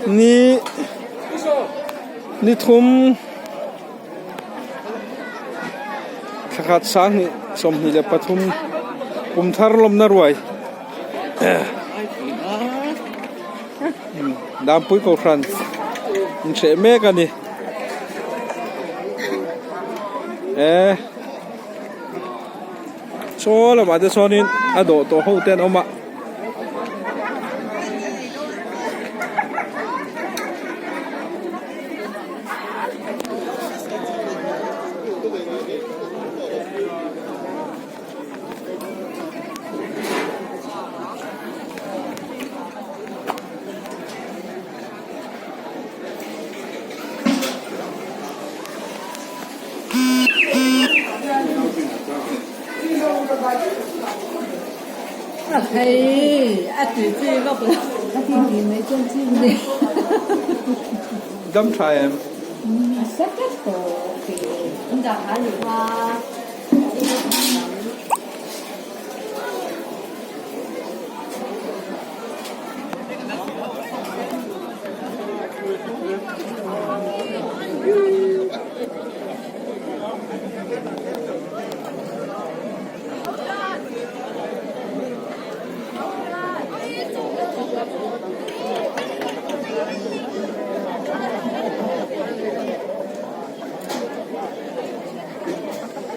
Ni ni thum thlakhat sanghnih 23 kum thar lawmna ruai Dampui Kohhran inhreh mek a ni e Chaw lamah te chuanin a dawh tawh ho te an awm a. Dam tha em?